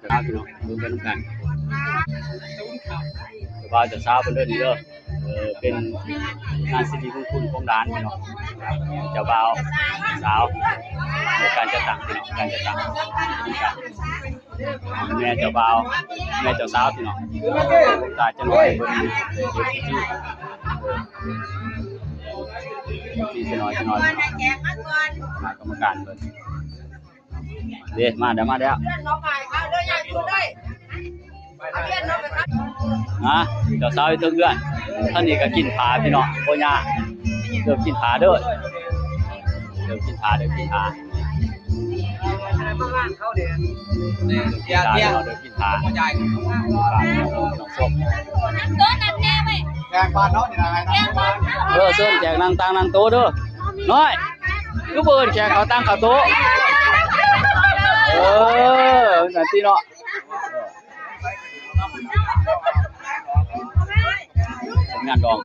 ພີ່ນ້ອງ ເບິ່ງໄປນຳກັນ ເຈົ້າບ່າວເຈົ້າສາວເພິ່ນເດີນີ້ເດີ. ເອີ ເປັນງານສິລິມຸງຄຸນຂອງຫຼານພີ່ນ້ອງ ເຈົ້າບ່າວສາວ ການຈັດຕັ້ງພີ່ນ້ອງ ການຈັດຕັ້ງ ແມ່ເຈົ້າບ່າວ ແມ່ເຈົ້າສາວພີ່ນ້ອງ ຕາຈະໜ້ອຍເບິ່ງ ເບິ່ງພິທີ ພິທີຈະໜ້ອຍ ຈະໜ້ອຍ ຄະນະກຳມະການເພິ່ນ ເດ້ ມາແລ້ວ ມາແລ້ວ ຮະ ເຈົ້າສາວຢູ່ເທິງເຮືອນ ທາງນີ້ກໍກິນຜ້າພີ່ນ້ອງ ບໍ່ຍາກ ເລີ່ມກິນຜ້າເດີ ເລີ່ມກິນຜ້າ ເລີ່ມກິນຜ້າ ກິນຜ້າພີ່ນ້ອງ ເລີ່ມກິນຜ້າ ກິນຜ້າພີ່ນ້ອງ ພີ່ນ້ອງຊົມ ແຂກບ້ານເຮົານີ້ນະ ເອີ ເຊີນແຂກນັ່ງຕ່າງນັ່ງໂຕະເດີ ນ້ອຍ ຄືບໍ່ເອີ້ນແຂກເຂົ້າຕ່າງເຂົ້າໂຕະ ເອີ ນັ້ນຕິເນາະ ງານດອງ.